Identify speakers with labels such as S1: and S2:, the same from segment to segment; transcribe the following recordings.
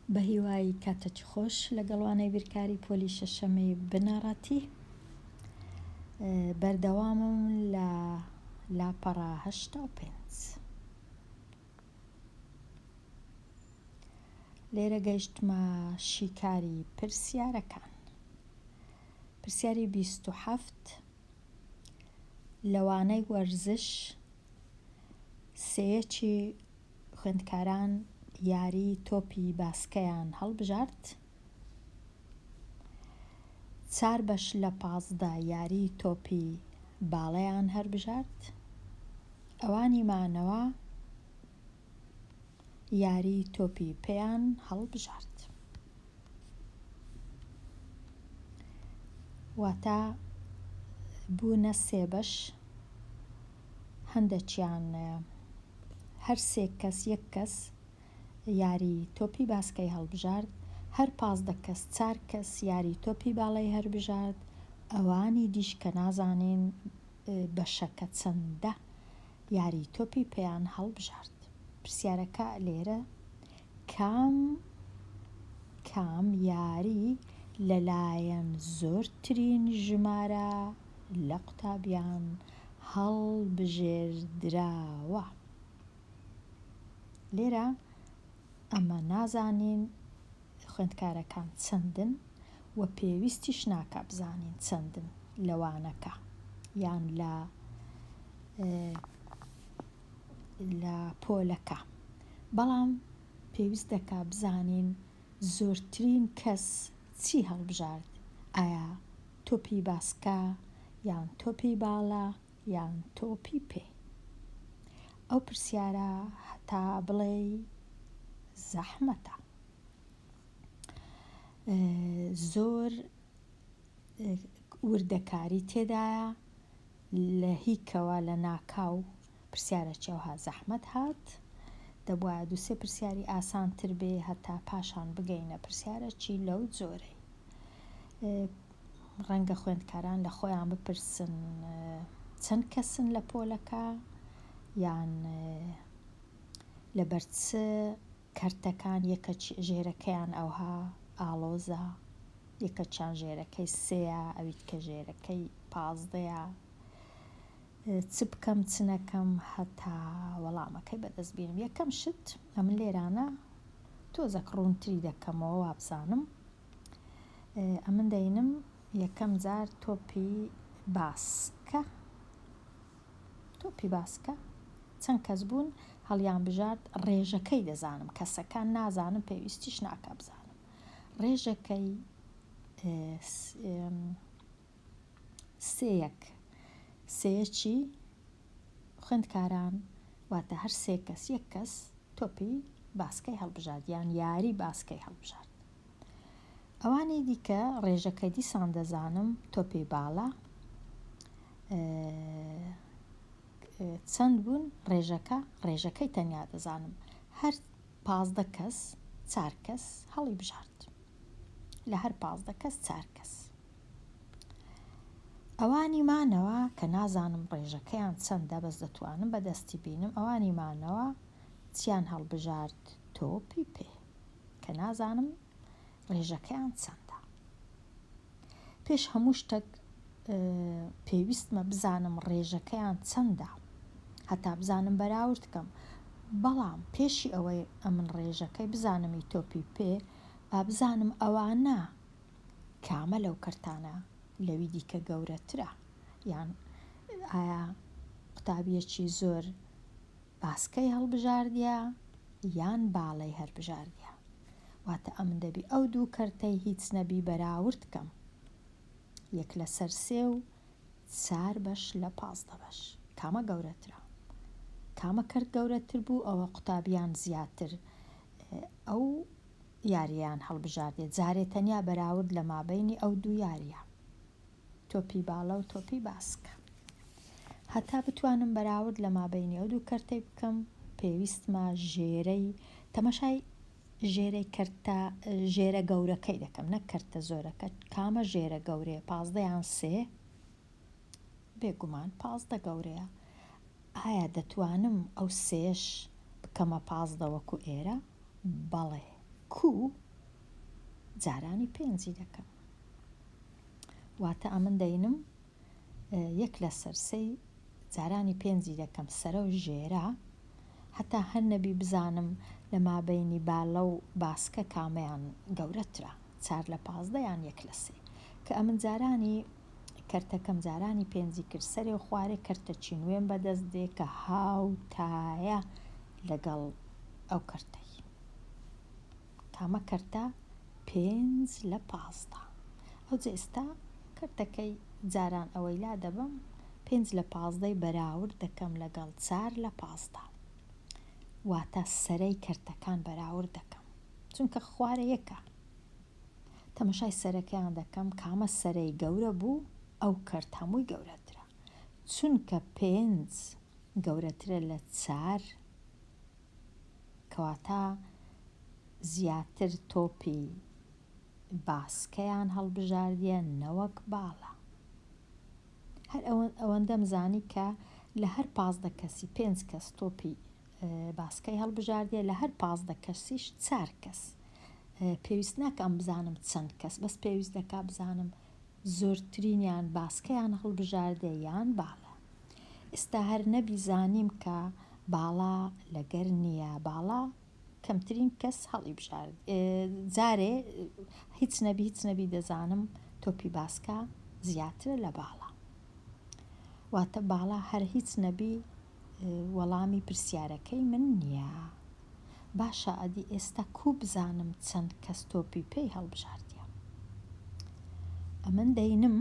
S1: بەهیوای کاتەکی خۆش لەگەڵ وانەی بیرکاری پۆلی شەشەمی بنەڕەتی بەردەوامم لە لاپەڕە 85 لێرە گەیشتمە شیکاری پرسیارەکان پرسیاری 27 لەوانەی وەرزش سێیەکی خوێندکاران یاری تۆپی باسکەیان هەڵبژارد. چار بەش لە 15 یاری تۆپی باڵەیان هەربژارد. ئەوانی مانەوە یاری تۆپی پێیان هەڵبژارد. واتە بوونە سێ بەش هەندەکیان هەر سێ کەس یەک کەس یاری تۆپی باسکەی هەڵبژارد، هەر 15 کەس چار کەس یاری تۆپی باڵەی هەربژارد، ئەوانی دیش کە نازانین بەشەکە چەندە یاری تۆپی پێیان هەڵبژارد. پرسیارەکە لێرە کام کام یاری لەلایەن زۆرترین ژمارە لە قوتابیان هەڵبژێردراوە؟ لێرە ئەمە نازانین خوێندکارەکان چەندن و پێویستیش ناکا بزانین چەندن لە وانەکە یان لە لە پۆلەکە بەڵام پێویست دەکا بزانین زۆرترین کەس چی هەڵبژارد ئایا تۆپی باسکە یان تۆپی باڵە یان تۆپی پێ؟ ئەو پرسیارە هەتا بڵێی زەحمەتە زۆر وردەکاری تێدایە لە هیکەوە لە ناکاو پرسیارەکی ئەوها زەحمەت هات دەبوایە دوو سێ پرسیاری ئاسانتر بێ هەتا پاشان بگەینە پرسیارەکی لەو جۆرەی ڕەنگە خوێندکاران لە خۆیان بپرسن چەند کەسن لە پۆلەکە یان لەبەر چ کەرتەکان یەکە ژێرەکەیان ئەوها ئاڵۆزە یەکەچیان ژێرەکەی سێیە ئەویتکە ژێرەکەی پازدەیە چ بکەم چ نەکەم هەتا وەڵامەکەی بەدەست بینم یەکەم شت ئەمن لێرانە تۆزەک ڕوونتری دەکەمەوە وابزانم ئەمن دەینم یەکەم جار تۆپی باسکە تۆپی باسکە چەند کەس بوون هەڵیان بژارد ڕێژەکەی دەزانم کەسەکان نازانم پێویستیش ناکا بزانم ڕێژەکەی سێیەک سێیەکی خوێندکاران واتە هەر سێ کەس یەک کەس تۆپی باسکەی هەڵبژارد یان یاری باسکەی هەڵبژارد ئەوانی دیکە ڕێژەکەی دیسان دەزانم تۆپی باڵا چەند بوون ڕێژەکە ڕێژەکەی تەنیا دەزانم هەر 15 کەس چار کەس هەڵی بژارد لە هەر 15 کەس چار کەس ئەوانی مانەوە کە نازانم ڕێژەکەیان چەندە بەس دەتوانم بە دەستی بینم ئەوانی مانەوە چیان هەڵبژارد تۆپی پێ کە نازانم ڕێژەکەیان چەندە پێش هەموو شتەک پێویستمە بزانم ڕێژەکەیان چەندە هەتا بزانم بەراورد کەم بەڵام پێشی ئەوەی ئەمن ڕێژەکەی بزانمی تۆپی پێ با بزانم ئەوانە کامە لەو کەرتانە لەوی دیکە گەورەترە؟ یان ئایا قوتابیەکی زۆر باسکەی هەڵبژاردیە یان باڵەی هەربژاردیە؟ واتە ئەمن دەبی ئەو دوو کەرتەی هیچ نەبی بەراورد کەم یەک لەسەر سێ و چار بەش لە 15 بەش کامە گەورەترە؟ کامە کەرت گەورەتر بوو ئەوە قوتابیان زیاتر ئەو یارییەیان هەڵبژاردێ جارێ تەنیا بەراورد لە مابەینی ئەو دوو یارییە تۆپی باڵە و تۆپی باسکە هەتا بتوانم بەراورد لە مابەینی ئەو دوو کەرتەی بکەم پێویستمە ژێرەی تەمەشای ژێرەی کەرتە ژێرە گەورەکەی دەکەم نەک کەرتە زۆرەکە کامە ژێرە گەورەیە 15 یان سێ بێگومان 15 گەورەیە ئایا دەتوانم ئەو سێش بکەمە 15 وەکو ئێرە بەڵێ. کوو جارانی پێنجی دەکەم. واتە ئەمن دەینم یەک لەسەر سێی جارانی پێنجی دەکەم سەرە و ژێرە هەتا هەر نەبی بزانم لە مابەینی بالە و باسکە کامەیان گەورەترە چار لە 15 یان یەک لە سێ کە ئەمن جارانی کەرتەکەم جارانی پێنجی کرد سەرێ و خوارێ کەرتەکی نوێم بەدەست دێ کە هاوتایە لەگەڵ ئەو کەرتەی. کامە کەرتە پێنج لە 15 ئەوجە ئێستا کەرتەکەی جاران ئەوەی لا دەبەم پێنج لە پازدەی بەراورد دەکەم لەگەڵ چار لە 15 واتە سەرەی کەرتەکان بەراورد دەکەم چونکە خوارە یەکە تەمەشای سەرەکەیان دەکەم کامە سەرەی گەورە بوو ئەو کەرت هەمووی گەورەترە چونکە پێنج گەورەترە لە چار کەواتە زیاتر تۆپی باسکەیان هەڵبژاردیە نەوەک باڵا. هەر ئەوەندەم زانی کە لە هەر 15 کەسی پێنج کەس تۆپی باسکەی هەڵبژاردیە لە هەر 15 کەسیش چار کەس. پێویست ناکا ئەم بزانم چەند کەس بەس پێویست دەکا بزانم زۆرترینیان باسکەیان هەڵبژاردە یان باڵا. ئێستا هەر نەبی زانیم کە باڵا لەگەر نییە باڵا کەمترین کەس هەڵیبژارد جارێ هیچ نەبی هیچ نەبی دەزانم تۆپی باسکە زیاترە لە باڵا واتە باڵا هەر هیچ نەبی وەڵامی پرسیارەکەی من نییە. باشە ئەدی ئێستا کوو بزانم چەند کەس تۆپی پێی هەڵبژاردیە؟ ئەمن دەینم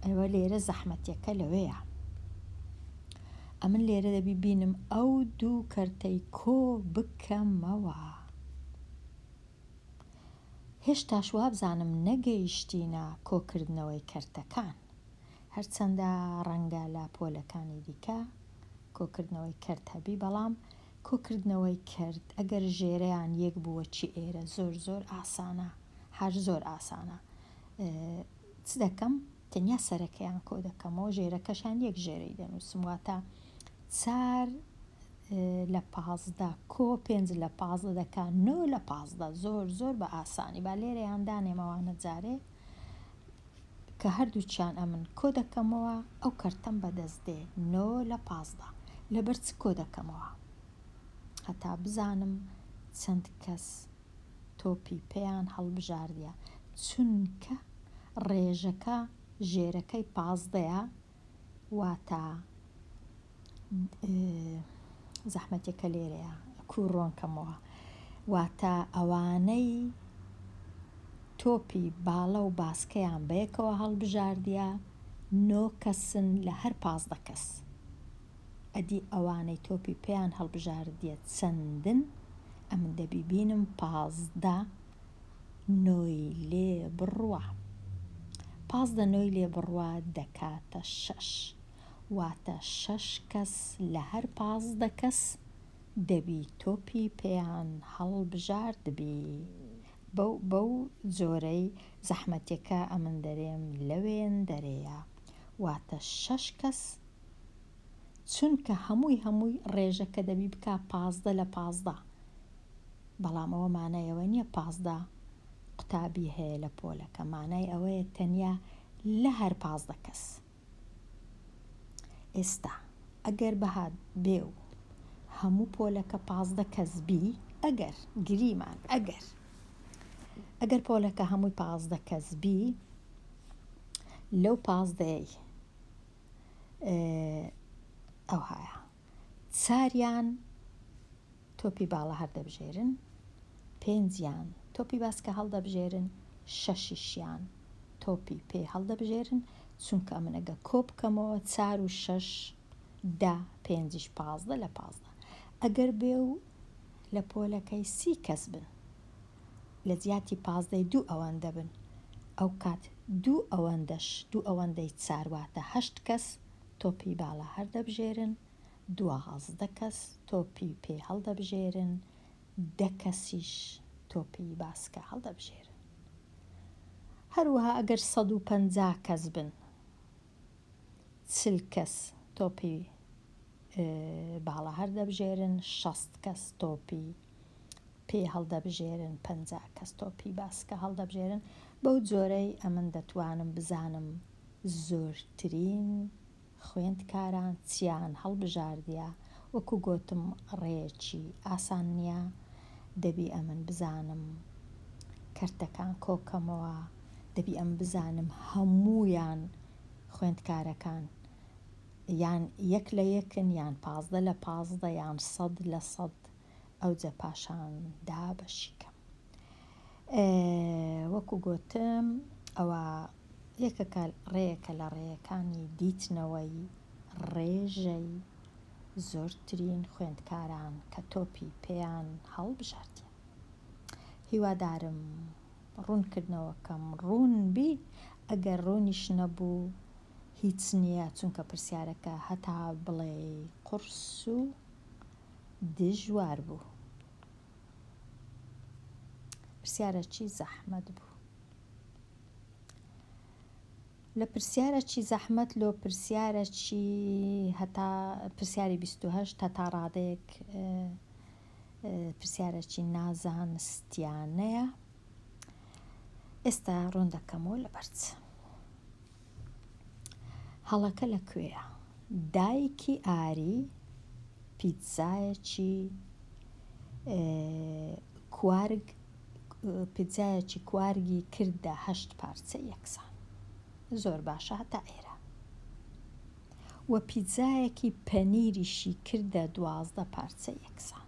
S1: ئەوە لێرە زەحمەتیەکە لەوێیە ئەمن لێرە دەبی بینم ئەو دوو کەرتەی کۆ بکەمەوە هێشتاش وابزانم نەگەیشتینە کۆکردنەوەی کەرتەکان هەرچەندە ڕەنگە لە پۆلەکانی دیکە کۆکردنەوەی کەرت هەبی بەڵام کۆکردنەوەی کەرت ئەگەر ژێرەیان یەک بووە چی ئێرە زۆر زۆر ئاسانە هەر زۆر ئاسانە چ دەکەم تەنیا سەرەکەیان کۆ دەکەمەوە ژێرەکەشان یەک ژێرەی دەنووسم واتە چار لە 15 کۆ پێنج لە 15 دەکا نۆ لە 15 زۆر زۆر بە ئاسانی با لێرەیان دانێمەوانە جارێ کە هەردووکیان ئەمن کۆ دەکەمەوە ئەو کەرتەم بەدەست دێ نۆ لە 15 لەبەر چ کۆ دەکەمەوە هەتا بزانم چەند کەس تۆپی پێیان هەڵبژاردیە چونکە ڕێژەکە ژێرەکەی پازدەیە واتە زەحمەتێکە لێرەیە کوو ڕۆن کەمەوە واتە ئەوانەی تۆپی باڵە و باسکەیان بەیەکەوە هەڵبژاردیە نۆ کەسن لە هەر 15 کەس ئەدی ئەوانەی تۆپی پێیان هەڵبژاردیە چەندن ئەمن دەبی بینم 15 نۆی لێ بڕوا 15 نۆی لێ بڕوا دەکاتە شەش واتە شەش کەس لە هەر 15 کەس دەبی تۆپی پێیان هەڵبژاردبی بەو بەو جۆرەی زەحمەتێکە ئەمن دەرێم لەوێن دەرێیە واتە شەش کەس چونکە هەمووی هەمووی ڕێژەکە دەبی بکا 15 لە 15 بەڵام ئەوە مانای ئەوە نییە 15 قوتابی هەیە لە پۆلەکە مانای ئەوەیە تەنیا لە هەر 15 کەس ئێستا ئەگەر بەهات بێ و هەموو پۆلەکە 15 کەس بی ئەگەر گریمان ئەگەر ئەگەر پۆلەکە هەمووی 15 کەس بی لەو پازدەیەی ئەوهایە چاریان تۆپی باڵا هەردەبژێرن پێنجیان تۆپی باسکە هەڵدەبژێرن شەشیشیان تۆپی پێ هەڵدەبژێرن چونکە ئەمن ئەگە کۆ بکەمەوە چار و شەش دە پێنجیش 15 لە 15 ئەگەر بێ و لە پۆلەکەی سی کەس بن لە جیاتی پازدەی دوو ئەوەندە بن ئەو کات دوو ئەوەندەش دوو ئەوەندەی چار واتە هەشت کەس تۆپی باڵا هەردەبژێرن 12 کەس تۆپی پێ هەڵدەبژێرن دە کەسیش تۆپی باسکە هەڵدەبژێرن هەروەها ئەگەر 150 کەس بن چل کەس تۆپی باڵا هەردەبژێرن شەست کەس تۆپی. پێ هەڵدەبژێرن، 50 کەس تۆپی باسکە هەڵدەبژێرن، بەو جۆرەی ئەمن دەتوانم بزانم زۆرترین خوێندکاران چیان هەڵبژاردیە، وەکو گۆتم ڕێیەکی ئاسان نیە، دەبی ئەمن بزانم کەرتەکان کۆکەمەوە، دەبی ئەمن بزانم هەموویان خوێندکارەکان یان یەک لە یەکن یان 15 لە 15 یان سەد لە سەد ئەوجە پاشان دابەشی کەم. وەکو گۆتم ئەوە یەکەکە ڕێیەکە لە ڕێیەکانی دیتنەوەی ڕێژەی زۆرترین خوێندکاران کە تۆپی پێیان هەڵبژاردیە. هیوادارم ڕوونکردنەوەکەم ڕوون بی، ئەگەر ڕوونیش نەبوو هیچ نییە چونکە پرسیارەکە هەتا بڵێی قوڕس و دژوار بوو. پرسیارەکی زەحمەت بوو. لە پرسیارەکی زەحمەت لۆ پرسیارەکی هەتا پرسیاری 28 هەتا ڕادەیەک پرسیارەکی نازانستیانەیە. ئێستا ڕوون دەکەمەوە لەبەر چ. هەڵەکە لە کوێیە؟ دایکی ئاری پیتزایەکی کوارگ پیتزایەکی کوارگی کردە هەشت پارچە یەکسان. زۆر باشە هەتا ئێرە. وە پیتزایەکی پەنیریشی کردە 12 پارچە یەکسان.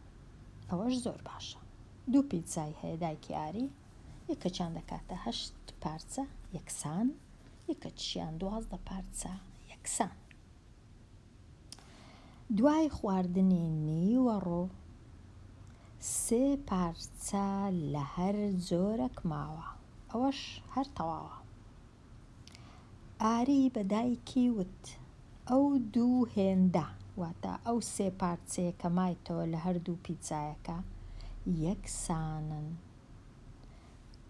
S1: ئەوەش زۆر باشە. دوو پیتزای هەیە دایکی ئاری، یەکەکیان دەکاتە هەشت پارچە یەکسان، یەکەکیشیان 12 پارچە یەکسان. دوای خواردنی نیوەڕۆ سێ پارچە لە هەر جۆرەک ماوە، ئەوەش هەر تەواوە. ئاری بە دایکی وت، ئەو دوو هێندە، واتە ئەو سێ پارچەیە کە مایتەوە لە هەردوو پیتزایەکە یەکسانن.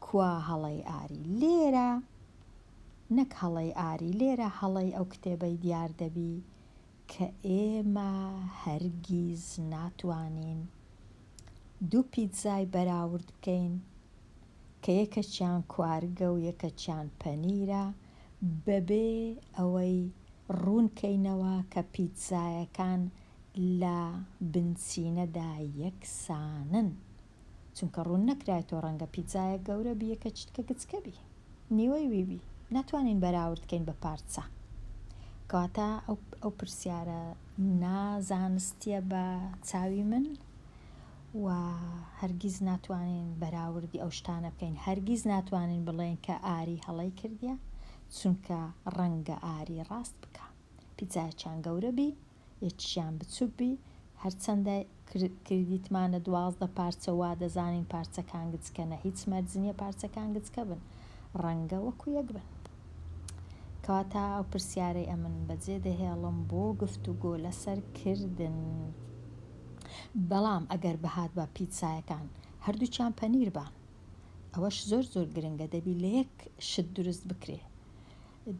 S1: کوا هەڵەی ئاری لێرە؟ نەک هەڵەی ئاری لێرە هەڵەی ئەو کتێبەی دیار دەبی کە ئێمە هەرگیز ناتوانین دوو پیتزای بەراورد بکەین کە یەکەکیان کوارگە و یەکەکیان پەنیرە بەبێ ئەوەی ڕوون کەینەوە کە پیتزایەکان لە بنچینەدا یەکسانن. چونکە ڕوون نەکرایتەوە ڕەنگە پیتزایەک گەورە بی یەکە چتکە گچکە بی نیوەی وی بی ناتوانین بەراورد کەین بە پارچە کەواتە ئەو ئەو پرسیارە نازانستیە بە چاوی من و هەرگیز ناتوانین بەراوردی ئەو شتانە بکەین هەرگیز ناتوانین بڵێین کە ئاری هەڵەی کردیە چونکە ڕەنگە ئاری ڕاست بکا پیتزایەکیان گەورە بی یەکیان بچوک بی هەرچەندە کردیتمانە 12 پارچە وا دەزانین پارچەکان گچکەنە هیچ مەرج نیە پارچەکان گچکە بن ڕەنگە وەکو یەک بن کەواتە ئەو پرسیارەی ئەمن بەجێ دەهێڵم بۆ گفتوگۆ لەسەر کردن بەڵام ئەگەر بهاتبا پیتزایەکان هەردووکیان پەنیر بان ئەوەش زۆر زۆر گرنگە دەبی لە یەک شت دروست بکرێ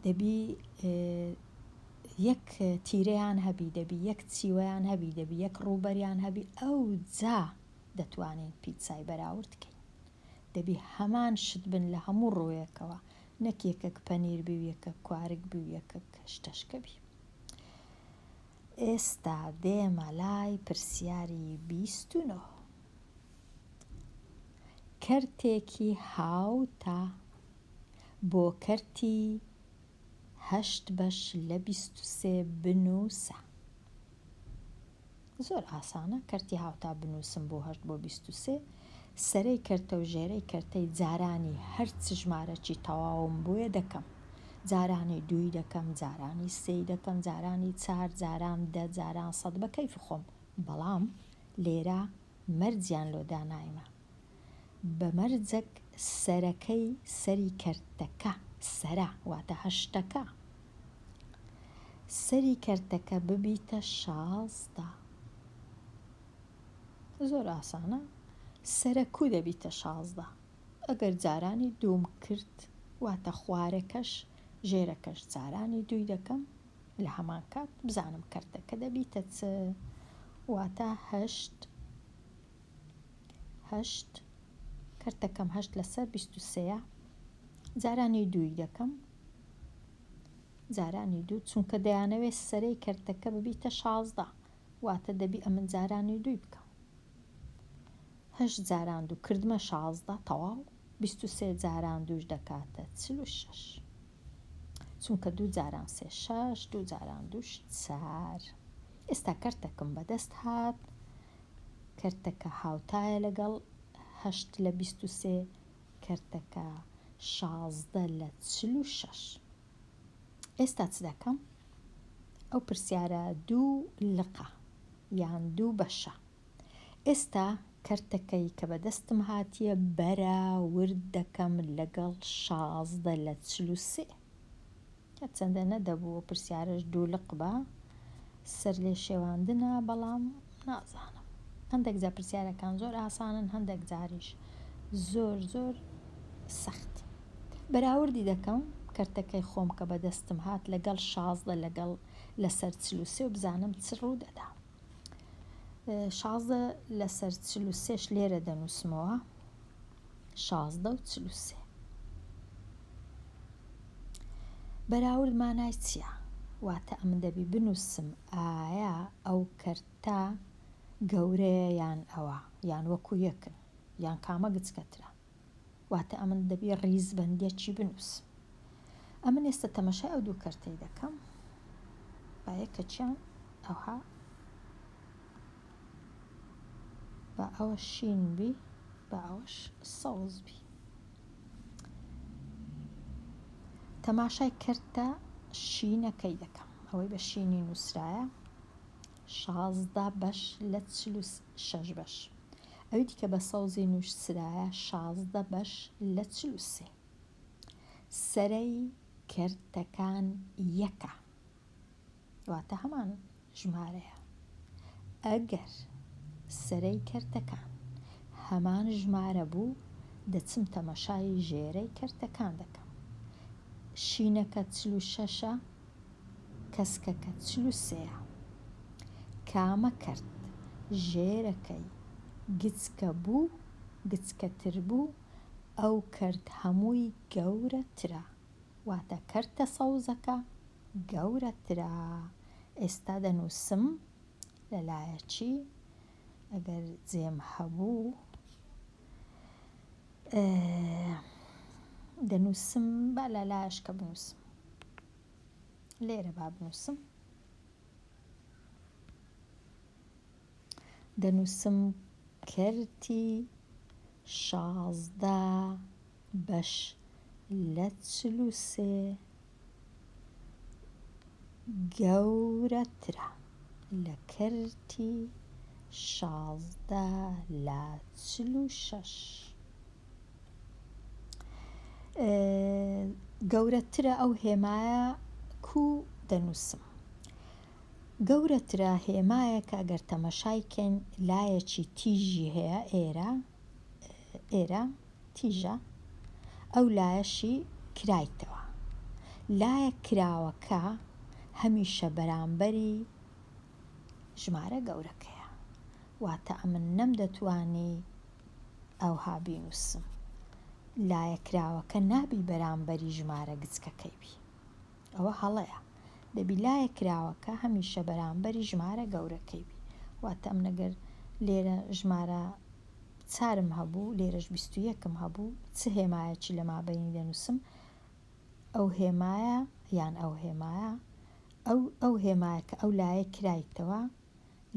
S1: دەبی یەک تیرەیان هەبی دەبی یەک چیوەیان هەبی دەبی یەک ڕووبەریان هەبی ئەوجا دەتوانین پیتزای بەراورد کەین دەبی هەمان شت بن لە هەموو ڕوویەکەوە نەک یەکەک پەنیر بی و یەکەک کوارگ بی و یەکەک شتەشکە بی. ئێستا دێمە لای پرسیاری 29. کەرتێکی هاوتا بۆ کەرتی هەشت بەش لە 23 بنووسە. زۆر ئاسانە کەرتی هاوتا بنووسم بۆ هەشت بۆ 23 سەرەی کەرتە و ژێرەی کەرتەی جارانی هەر چ ژمارەکی تەواوم بۆیە دەکەم. جارانی دووی دەکەم، جارانی سێی دەکەم، جارانی چار، جاران دە، جاران سەد بە کەیف خۆم. بەڵام لێرە مەرجیان لۆ دانایمە. بە مەرجەک سەرەکەی سەری کەرتەکە، سەرە واتە هەشتەکە، سەری کەرتەکە ببیتە 16. زۆر ئاسانە سەرە کو دەبیتە 16 ئەگەر جارانی دووم کرد واتە خوارەکەش ژێرەکەش جارانی دووی دەکەم لە هەمان کات بزانم کەرتەکە دەبیتە چ واتە هەشت. هەشت کەرتەکەم هەشت لەسەر 23 یە جارانی دووی دەکەم جارانی دوو چونکە دەیانەوێت سەرەی کەرتەکە ببیتە 16 واتە دەبی ئەمن جارانی دووی بکەم هەشت جاران دوو کردمە 16 تەواو 23 جاران دووش دەکاتە 46 چونکە دوو جاران سێ شەش دوو جاران دووش چار ئێستا کەرتەکم بەدەست هات کەرتەکە هاوتایە لەگەڵ هەشت لە 23 کەرتەکە 16 لە 46 ئێستا چ دەکەم ئەو پرسیارە دوو لقە یان دوو بەشە ئێستا کەرتەکەی کە بەدەستم هاتیە بەراورد دەکەم لەگەڵ 16 لە 43 هەرچەندە نەدەبوو ئەو پرسیارەش دوو لق بە سەرلێشێواندنە بەڵام نازانم هەندێک جار پرسیارەکان زۆر ئاسانن هەندێک جاریش زۆر زۆر سەخت بەراوردی دەکەم کەرتەکەی خۆم کە بەدەستم هات لەگەڵ 16 لەگەڵ لەسەر 43 و بزانم چ ڕوو دەدا 16 لەسەر 43 لێرە دەنووسمەوە 16 و 43 بەراورد مانای چییە؟ واتە ئەمن دەبی بنووسم ئایا ئەو کەرتە گەورەیە یان ئەوە یان وەکو یەکن یان کامە گچکەترە واتە ئەمن دەبی ڕیزبەندیەکی بنووسم ئەمن ئێستا تەمەشای ئەو دوو کەرتەی دەکەم با یەکەکیان ئەوها با ئەوە شین بی با ئەوەش سەوز بی تەماشای کەرتە شینەکەی دەکەم ئەوەی بە شینی نووسرایە 16 بەش لە 46 بەش ئەوی دیکە بە سەوزی نووسرایە 16 بەش لە 43 سەرەی کەرتەکان یەکە واتە هەمان ژمارەیە. ئەگەر سەرەی کەرتەکان هەمان ژمارە بوو، دەچم تەمەشای ژێرەی کەرتەکان دەکەم. شینەکە 46 ە، کەسکەکە 43 یە. کامە کەرت ژێرەکەی گچکە بوو، گچکەتر بوو، ئەو کەرت هەمووی گەورەترە. واتە کەرتە سەوزەکە گەورەترە. ئێستا دەنووسم لە لایەکی ئەگەر جێم هەبوو دەنووسم با لە لایەش کە بنووسم لێرە با بنووسم دەنووسم کەرتی 16 بەش لە 43 گەورەترە لە کەرتی 16 لە 46. گەورەترە ئەو هێمایە کوو دەنووسم؟ گەورەترە هێمایەکە ئەگەر تەمەشای کەین لایەکی تیژی هەیە ئێرە ئێرە تیژە ئەو لایەشی کرایتەوە لایە کراوەکە هەمیشە بەرامبەری ژمارە گەورەکەیە واتە ئەمن نەمدەتوانی ئەوها بینووسم لایە کراوەکە نابی بەرامبەری ژمارە گچکەکەی بی ئەوە هەڵەیە دەبی لایە کراوەکە هەمیشە بەرامبەری ژمارە گەورەکەی بی واتە ئەمن ئەگەر لێرە ژمارە چارم هەبوو لێرەش 21م هەبوو چ هێمایەکی لە مابەینی دەنووسم ئەو هێمایە یان ئەو هێمایە ئەو ئەو هێمایە کە ئەو لایە کرایتەوە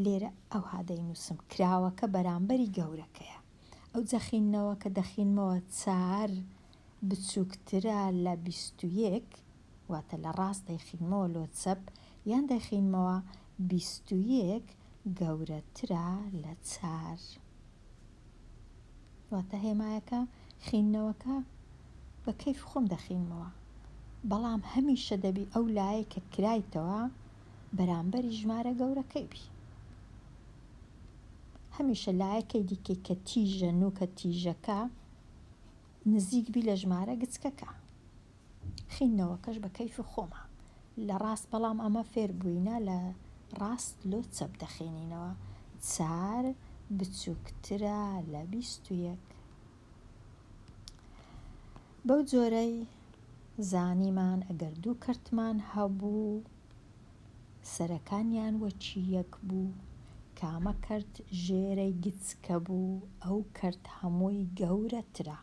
S1: لێرە ئەوها دەینووسم کراوەکە بەرامبەری گەورەکەیە ئەو جەخینەوە کە دەخینمەوە چار بچووکترە لە 21 واتە لە ڕاست دەیخینمەوە لۆ چەپ یان دەیخینمەوە 21 گەورەترە لە چار واتە هێمایەکە خینەوەکە بە کەیف خۆم دەخینمەوە بەڵام هەمیشە دەبی ئەو لایەی کە کرایتەوە بەرامبەری ژمارە گەورەکەی بی هەمیشە لایەکەی دیکەی کە تیژە نوکە تیژەکە نزیک بی لە ژمارە گچکەکە خینەوەکەش بە کەیفی خۆمە لە ڕاست بەڵام ئەمە فێر بووینە لە ڕاست لۆ چەپ دەخێنینەوە چار. بچووکترە لە 21. بەو جۆرەی زانیمان ئەگەر دوو کەرتمان هەبوو سەرەکانیان وەکی یەک بوو، کامە کەرت ژێرەی گچکە بوو ئەو کەرت هەمووی گەورەترە.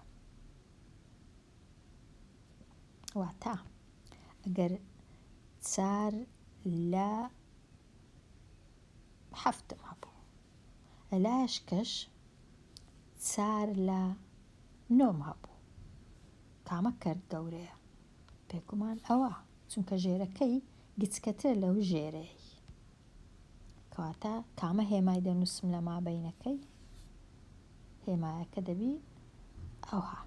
S1: واتە ئەگەر چار لە حەفتم هەبوو لەلایەش کەش چار لە نۆم هەبوو کامە کەرت گەورەیە؟ بێگومان ئەوە چونکە ژێرەکەی گچکەترە لەو ژێرەی. کەواتە کامە هێمای دەنووسم لە مابەینەکەی؟ هێمایەکە دەبی ئەوها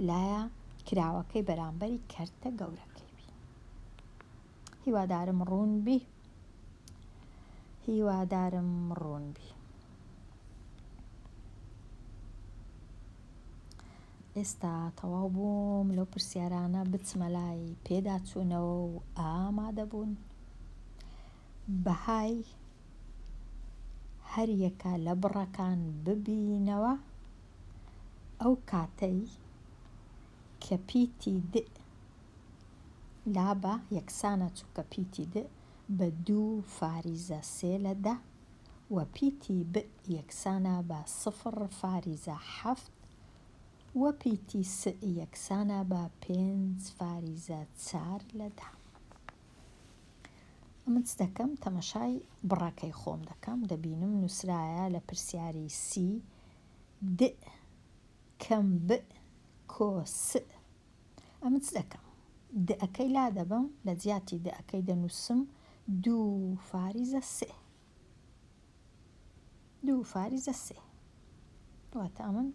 S1: لایە کراوەکەی بەرامبەری کەرتە گەورەکەی بی. هیوادارم ڕوون بی. هیوادارم ڕوون بی. ئێستا تەواو بووم لەو پرسیارانە بچمە لای پێداچوونەوە و ئامادەبوون. بەهای هەریەکە لە بڕەکان ببینەوە ئەو کاتەی کە پیتی د لابە یەکسانە چونکە پیتی د بە دوو فاریزە سێ لە دە و پیتی ب یەکسانە بە سفر فاریزە حەفت و پیتی س یەکسانە بە پێنج فاریزە چار لە دە. ئەمن چ دەکەم تەمەشای بڕەکەی خۆم دەکەم دەبینم نووسرایە لە پرسیاری سی د کەم ب کۆ س ئەمن چ دەکەم د ەکەی لادەبەم لە جیاتی د ەکەی دەنووسم دوو فاریزە سێ دوو فاریزە سێ واتە ئەمن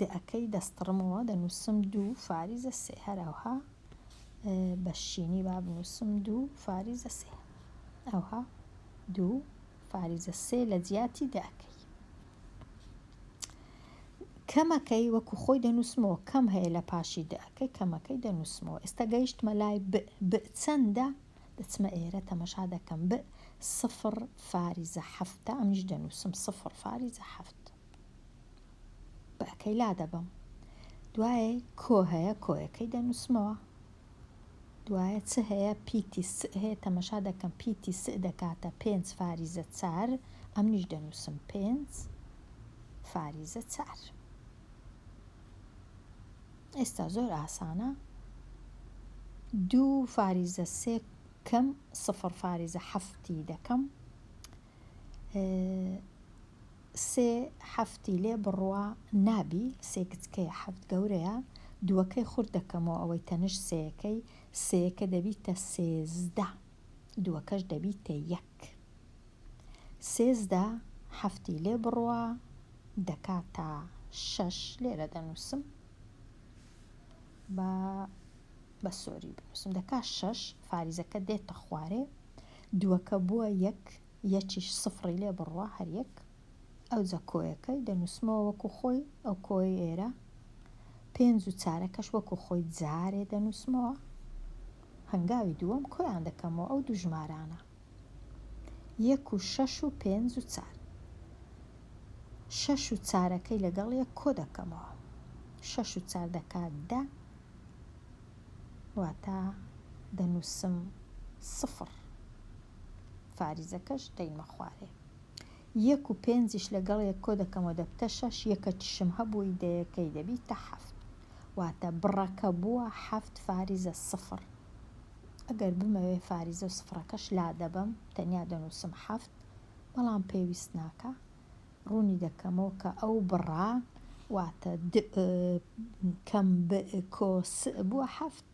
S1: د ەکەی دەستڕمەوە دەنووسم دوو فاریزە سێ هەرەوها بە شینی با بنووسم دوو فاریزە سێ ئەوها دوو فاریزە سێ لە جیاتی د ەکەی کەمەکەی وەکو خۆی دەنووسمەوە کەم هەیە لە پاشی د ەکەی کەمەکەی دەنووسمەوە ئێستا گەیشتمە لای ب ب چەندە دەچمە ئێرە تەمەشا دەکەم ب سفر فاریزە حەفتە ئەمنیش دەنووسم سفر فاریزە حەفت ب ەکەی لادەبەم دوایێ کۆ هەیە کۆیەکەی دەنووسمەوە دوایە چ هەیە پیتی س هەیە تەمەشا دەکەم پیتی س دەکاتە پێنج فاریزە چار ئەمنیش دەنووسم پێنج فاریزە چار ئێستا زۆر ئاسانە دوو فاریزە سێ کەم سفر فاریزە حەفتی دەکەم سێ حەفتی لێ بڕوا نابی سێ گچکەیە حەفت گەورەیە دووەکەی خورد دەکەمەوە ئەوەی تەنشت سێیەکەی سێیەکە دەبیتە 13 دووەکەش دەبیتە یەک 13 حەفتی لێ بڕوا دەکاتە شەش لێرە دەنووسم با بە سۆری بنووسم دەکا شەش فاریزەکە دێتە خوارێ دووەکە بووە یەک یەکیش سفڕی لێ بڕوا هەر یەک ئەوجا کۆیەکەی دەنووسمەوە وەکو خۆی ئەو کۆی ئێرە پێنج و چارەکەش وەکو خۆی جارێ دەنووسمەوە هەنگاوی دووەم کۆیان دەکەمەوە ئەو دوو ژمارانە یەک و شەش و پێنج و چار شەش و چارەکەی لەگەڵ یەک کۆ دەکەمەوە شەش و چار دەکات دە واتە دەنووسم سفر فاریزەکەش دەینمە خوارێ. یەک و پێنجیش لەگەڵ یەک کۆ دەکەمەوە دەبتە شەش، یەکەکیشم هەبووی دەیەکەی دەبیتە حەفت. واتە بڕەکە بووە حەفت فاریزە سفر. ئەگەر بمەوێ فاریزە و سفرەکەش لادەبەم تەنیا دەنووسم حەفت، بەڵام پێویست ناکا. ڕوونی دەکەمەوە کە ئەو بڕە واتە د کەم ب کۆ س بووە حەفت.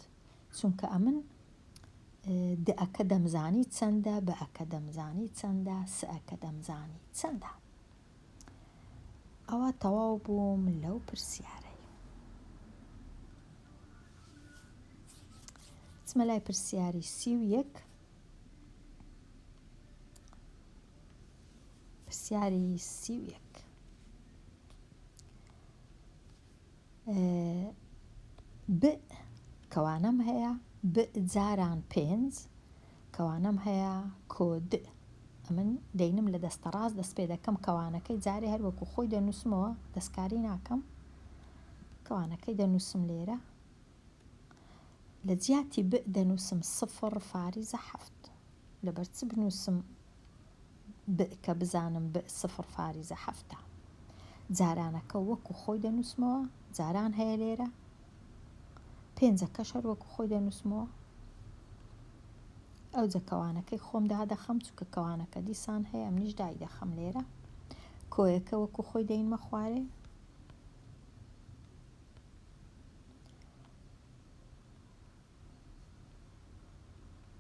S1: چونکە ئەمن د ەکە دەمزانی چەندە، ب ەکە دەمزانی چەندە، س ەکە دەمزانی چەندە. ئەوە تەواو بووم لەو پرسیارەی. چمە لای پرسیاری 31 پرسیاری 31 ب کەوانەم هەیە ب جاران پێنج کەوانەم هەیە کۆ د. ئەمن دەینم لە دەستە ڕاست دەست پێ دەکەم کەوانەکەی جارێ هەر وەکو خۆی دەنووسمەوە دەستکاری ناکەم کەوانەکەی دەنووسم لێرە لە جیاتی ب دەنووسم سفر فاریزە حەفت لەبەر چ بنووسم ب کە بزانم ب سفر فاریزە حەفتە جارانەکە وەکو خۆی دەنووسمەوە جاران هەیە لێرە پێنجەکەش هەر وەکو خۆی دەنووسمەوە ئەوجە کەوانەکەی خۆم دادەخەم چونکە کەوانەکە دیسان هەیە ئەمنیش دایدەخەم لێرە کۆیەکە وەکو خۆی دەینمە خوارێ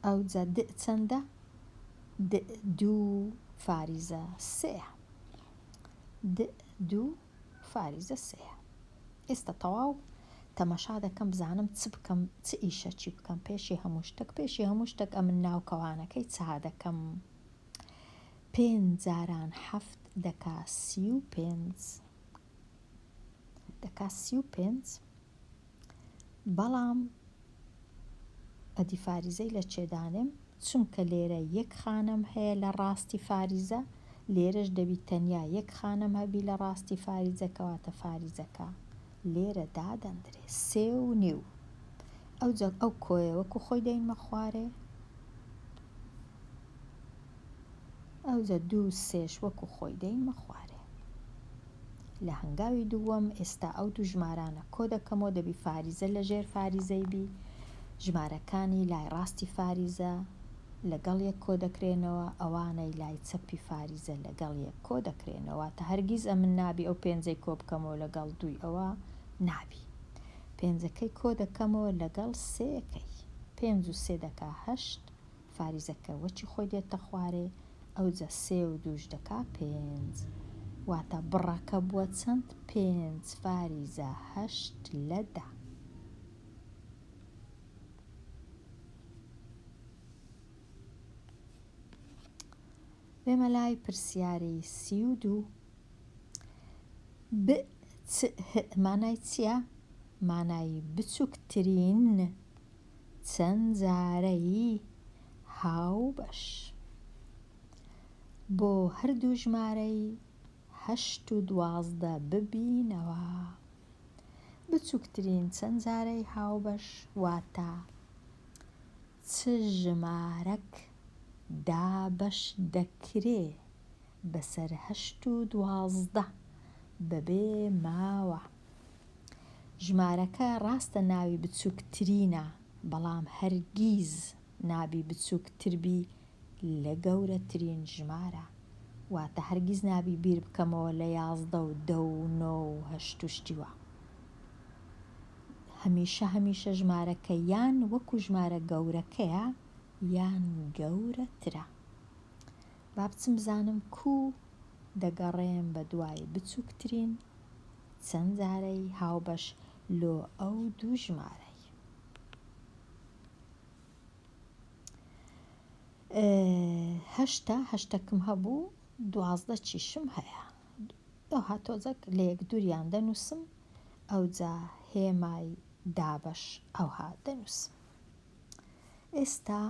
S1: ئەوجە د چەندە؟ د دوو فاریزە سێیە. د دوو فاریزە سێیە. ئێستا تەواو تەمەشا دەکەم بزانم چ بکەم چ ئیشە چی بکەم پێشی هەموو شتەک پێشی هەموو شتەک ئەمن ناو کەوانەکەی چا دەکەم پێنج جاران حەفت دەکا 35 دەکا 35 بەڵام ئەدی فاریزەی لە چێ دانێم چونکە لێرە یەک خانەم هەیە لە ڕاستی فاریزە لێرەش دەبی تەنیا یەک خانەم هەبی لە ڕاستی فاریزە کەواتە فاریزەکە لێرە دادەندرێ سێ و نیو ئەوجا ئەو کۆیە وەکو خۆی دەینمە خوارێ ئەوجا دوو سێش وەکو خۆی دەینمە خوارێ. لە هەنگاوی دووەم ئێستا ئەو دوو ژمارانە کۆ دەکەمەوە دەبی فاریزە لە ژێر فاریزەی بی ژمارەکانی لای ڕاستی فاریزە لەگەڵ یەک کۆ دەکرێنەوە ئەوانەی لای چەپی فاریزە لەگەڵ یەک کۆ دەکرێنەوە واتە هەرگیز ئەمن نابی ئەو پێنجەی کۆ بکەمەوە لەگەڵ دووی ئەوە نابی پێنجەکەی کۆ دەکەمەوە لەگەڵ سێیەکەی پێنج و سێ دەکا هەشت فاریزەکە وەکی خۆی دێتە خوارێ ئەوجا سێ و دووش دەکا پێنج واتە بڕەکە بووە چەند پێنج فاریزە هەشت لە دە. بێمە لای پرسیاری 32 ب چ هه مانای چییە؟ مانای بچووکترین چەند جارەی هاوبەش بۆ هەردوو ژمارەی هەشت و 12 ببینەوە. بچووکترین چەند جارەی هاوبەش واتە چ ژمارەک دابەش دەکرێ بەسەر هەشت و 12 بەبێ ماوە. ژمارەکە ڕاستە ناوی بچووکترینە بەڵام هەرگیز نابی بچووکتربی لە گەورەترین ژمارە واتە هەرگیز نابی بیر بکەمەوە لە 11 و دە و نۆ و هەشت و شتی وا هەمیشە هەمیشە ژمارەکە یان وەکو ژمارە گەورەکەیە یان گەورەترە با بچم بزانم کوو دەگەڕێم بە دوای بچووکترین چەند جارەی هاوبەش لۆ ئەو دوو ژمارەی. هەشتا هەشتەکم هەبوو 12 چیشم هەیە ئەوها تۆزەک لە یەک دووریان دەنووسم ئەوجا هێمای دابەش ئەوها دەنووسم ئێستا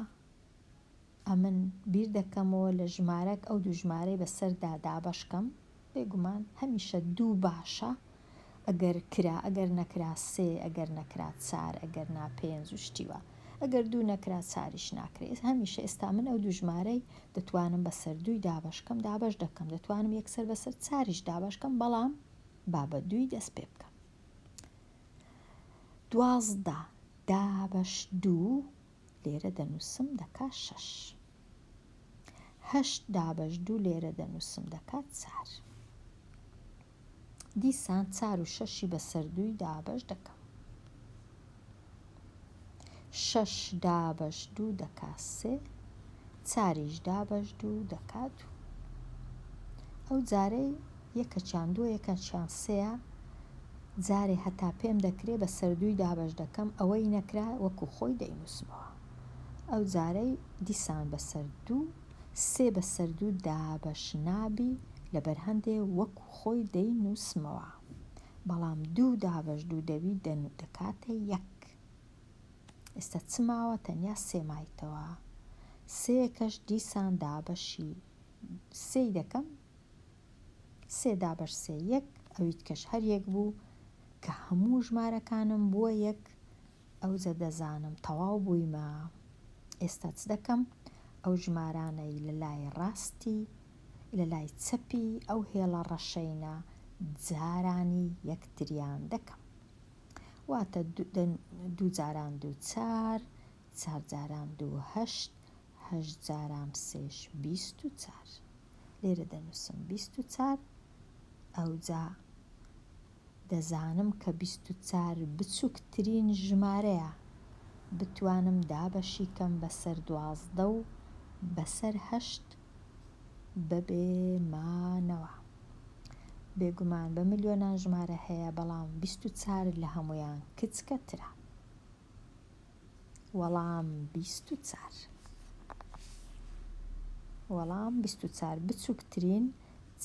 S1: ئەمن بیر دەکەمەوە لە ژمارەک ئەو دوو ژمارەی بەسەردا دابەش کەم بێگومان هەمیشە دوو باشە ئەگەر کرا ئەگەر نەکرا سێ ئەگەر نەکرا چار ئەگەر نا پێنج و شتی وا ئەگەر دوو نەکرا چاریش ناکرێ هەمیشە ئێستا من ئەو دوو ژمارەی دەتوانم بەسەر دووی دابەش کەم دابەش دەکەم دەتوانم یەکسەر بەسەر چاریش دابەش کەم بەڵام با بە دووی دەست پێ بکەم 12 دابەش دوو لێرە دەنووسم دەکا شەش. هەشت دابەش دوو لێرە دەنووسم دەکات چار. دیسان چار و شەشی بەسەر دووی دابەش دەکەم. شەش دابەش دوو دەکا سێ، چاریش دابەش دوو دەکا دوو. ئەو جارەی یەکەکیان دووە یەکەکیان سێیە، جارێ هەتا پێم دەکرێ بە سەر دووی دابەش دەکەم ئەوەی نەکرا وەکو خۆی دەینووسمەوە. ئەو جارەی دیسان بە سەر دوو، سێ بە سەر دوو دابەش نابی لەبەر هەندێ وەکو خۆی دەینووسمەوە. بەڵام دوو دابەش دوو دەبی دەکاتە یەک. ئێستا چ ماوە تەنیا سێ مایتەوە. سێیەکەش دیسان دابەشی. سێی دەکەم سێ دابەش سێ یەک ئەویتکەش هەر یەک بوو کە هەموو ژمارەکانم بووە یەک ئەوجە دەزانم تەواو بوویمە ئێستا چ دەکەم ئەو ژمارانەی لە لای ڕاستی لە لای چەپی ئەو هێڵە ڕەشەینە جارانی یەکتریان دەکەم واتە دوو جاران دوو چار چار جاران دوو هەشت هەشت جاران سێش 24 لێرە دەنووسم 24 ئەوجا دەزانم کە 24 بچووکترین ژمارەیە بتوانم دابەشی کەم بەسەر 12 و بەسەر هەشت بەبێ مانەوە. بێگومان بە ملیۆنان ژمارە هەیە بەڵام 24 لە هەموویان کچکەترە. وەڵام 24. وەڵام 24 بچووکترین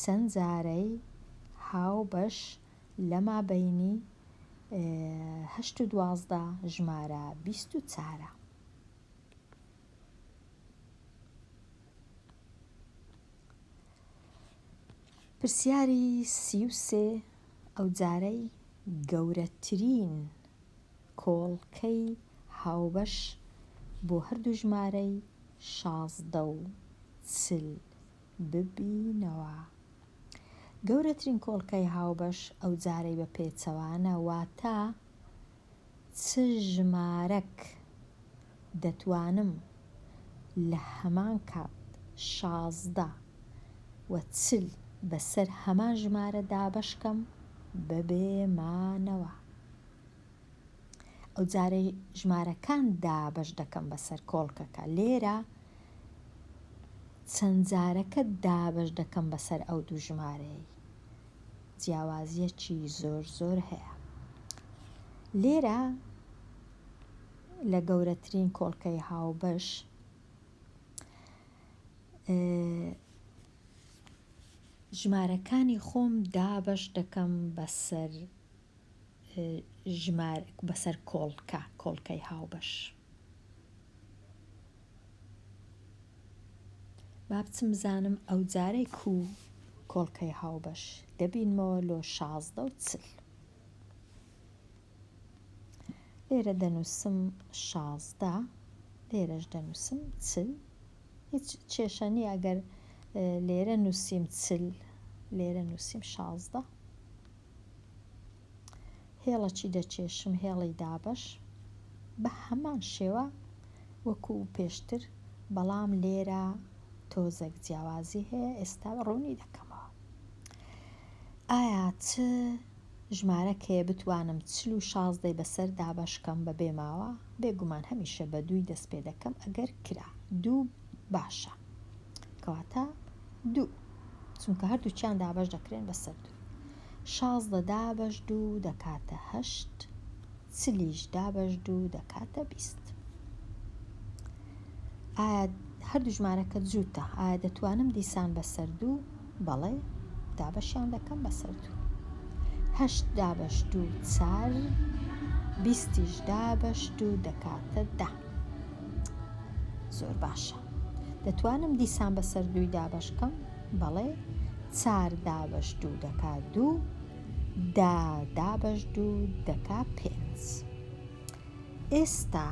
S1: چەند جارەی هاوبەش لە مابەینی هەشت و 12 ژمارە 24ە. پرسیاری 33 ئەوجارەی گەورەترین کۆڵکەی هاوبەش بۆ هەردوو ژمارەی 16 و 40 ببینەوە. گەورەترین کۆڵکەی هاوبەش ئەوجارەی بە پێچەوانە واتە چ ژمارەک دەتوانم لە هەمان کات 16 و 40 بەسەر هەمان ژمارە دابەش کەم بەبێ مانەوە؟ ئەو جارەی ژمارەکان دابەش دەکەم بەسەر کۆڵکەکە لێرە چەند جارەکە دابەش دەکەم بەسەر ئەو دوو ژمارەیەی جیاوازیەکی زۆر زۆر هەیە لێرە لە گەورەترین کۆڵکەی هاوبەش ژمارەکانی خۆم دابەش دەکەم بەسەر ژمار بەسەر کۆڵکە کۆڵکەی هاوبەش. با بچم بزانم ئەوجارەی کوو کۆڵکەی هاوبەش دەبینمەوە لۆ 16 و 40. لێرە دەنووسم 16 لێرەش دەنووسم 40 هیچ کێشە نییە ئەگەر لێرە نووسیم 40 لێرە نووسیم 16 هێڵەکی دەکێشم هێڵی دابەش بە هەمان شێوە وەکو پێشتر بەڵام لێرە تۆزەک جیاوازی هەیە ئێستا ڕوونی دەکەمەوە ئایا چ ژمارەک هەیە بتوانم 40 و شازدەی بەسەر دابەش کەم بە بێ ماوە بێگومان هەمیشە بە دووی دەست پێ دەکەم ئەگەر کرا دوو باشە کەواتە دوو چونکە هەردووکیان دابەش دەکرێن بەسەر دوو 16 دابەش دوو دەکاتە هەشت چلیش دابەش دوو دەکاتە 20 ئایا هەردوو ژمارەکە جووتە ئایا دەتوانم دیسان بەسەر دوو بەڵێ دابەشیان دەکەم بەسەر دوو هەشت دابەش دوو چار بیستیش دابەش دوو دەکاتە دە زۆر باشە دەتوانم دیسان بەسەر دووی دابەش کەم بەڵێ چار دابەش دوو دەکا دوو دا دابەش دوو دەکا پێنج ئێستا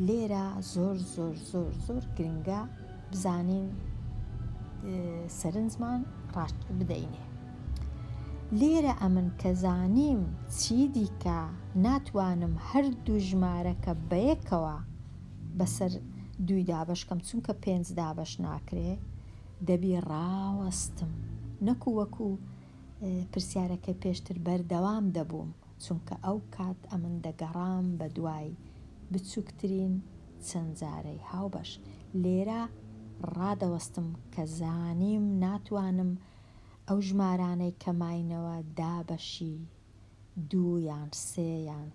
S1: لێرە زۆر زۆر زۆر زۆر گرنگە بزانین سەرنجمان ڕاست بدەینێ لێرە ئەمن کە زانیم چی دیکە ناتوانم هەردوو ژمارەکە بەیەکەوە بەسەر دووی دابەش کەم چونکە پێنج دابەش ناکرێ دەبی ڕاوەستم نەکو وەکو پرسیارەکەی پێشتر بەردەوام دەبووم چونکە ئەو کات ئەمن دەگەڕام بە دوای بچوکترین چەند جارەی هاوبەش لێرە ڕادەوەستم کە زانیم ناتوانم ئەو ژمارانەی کە ماینەوە دابەشی دوو یان سێ یان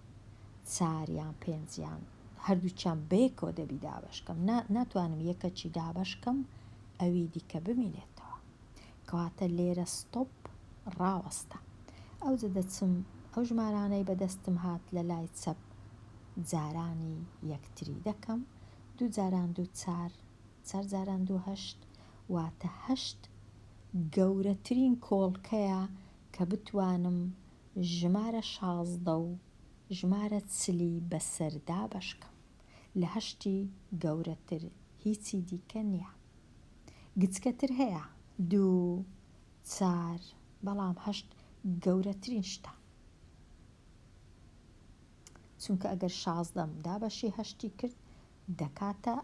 S1: چار یان پێنج یان هەردووکیان بەیەکەوە دەبی دابەش کەم نا ناتوانم یەکەکی دابەش کەم ئەوی دیکە بمینێتەوە کەواتە لێرە stop ڕاوەستە ئەوجە دەچم ئەو ژمارانەی بەدەستم هات لە لای چەپ جارانی یەکتری دەکەم دوو جاران دوو چار چار جاران دوو هەشت واتە هەشت. گەورەترین کۆڵکەیە کە بتوانم ژمارە 16 و ژمارە چلی بەسەر دابەش کەم. لە هەشتی گەورەتر هیچی دیکە نییە. گچکەتر هەیە، دوو، چار، بەڵام هەشت گەورەترین شتە. چونکە ئەگەر شازدەم دابەشی هەشتی کرد دەکاتە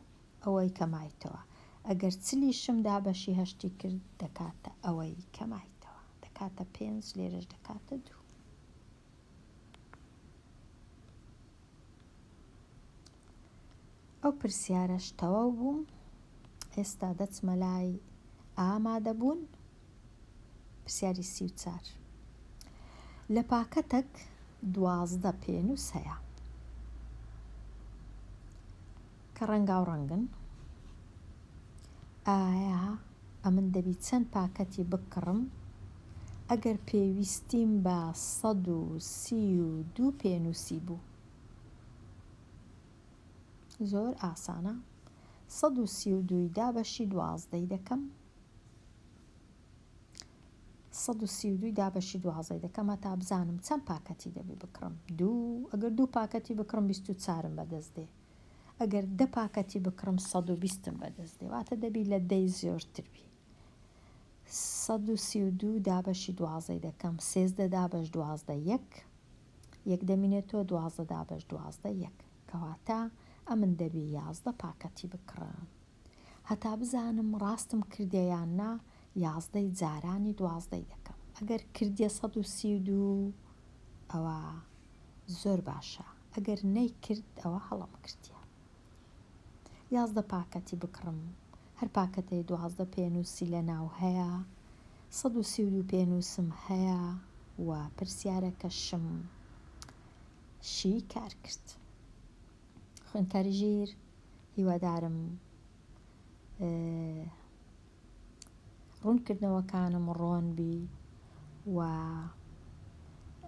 S1: ئەوەی کە مایتەوە، ئەگەر چلیشم دابەشی هەشتی کرد دەکاتە ئەوەی کە مایتەوە، دەکاتە پێنج لێرەش دەکاتە دوو. ئەو پرسیارەش تەواو بوو، ئێستا دەچمە لای ئامادەبوون. پرسیاری 34. لە پاکەتەک 12 پێنووس هەیە کە ڕەنگاوڕەنگن، ئایا ئەمن دەبی چەند پاکەتی بکڕم ئەگەر پێویستیم بە 132 پێنووسی بوو؟ زۆر ئاسانە 132 ی دابەشی دوازدەی دەکەم 132 ی دابەشی دوازدەی دەکەم هەتا بزانم چەند پاکەتی دەبی بکڕم دوو ئەگەر دوو پاکەتی بکڕم 24م بەدەست دێ ئەگەر دە پاکەتی بکڕم 120م بەدەست دێ واتە دەبی لە دەی زۆرتر بی 132 دابەشی دوازدەی دەکەم سێزدە دابەش دوازدە یەک یەک دەمینێتەوە 12 دابەش 12 یەک کەواتە ئەمن دەبی 11 پاکەتی بکڕم هەتا بزانم ڕاستم کردیە یان نا یازدەی جارانی دوازدەی دەکەم ئەگەر کردیە 132 ئەوە زۆر باشە ئەگەر نەیکرد ئەوە هەڵەم کردیە 11 پاکەتی بکڕم هەر پاکەتەی 12 پێنووسی لە ناو هەیە 132 پێنووسم هەیە و پرسیارەکەشم شی کار کرد. خوێندکاری ژیر هیوادارم ڕوونکردنەوەکانم ڕۆن بی و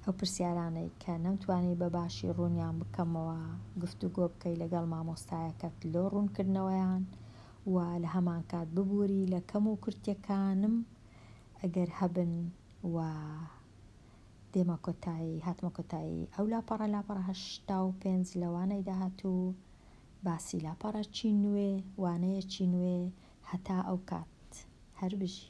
S1: ئەو پرسیارانەی کە نەمتوانی بە باشی ڕوونیان بکەمەوە گفتوگۆ بکەی لەگەڵ مامۆستایەکەت لۆ ڕوونکردنەوەیان و لە هەمان کات ببووری لە کەم و کورتیەکانم ئەگەر هەبن و دێمە کۆتایی هاتمە کۆتایی ئەو لاپەڕە لاپەڕە 85 لە وانەی داهاتوو باسی لاپەڕەکی نوێ وانەیەکی نوێ هەتا ئەو کات هەر بژی.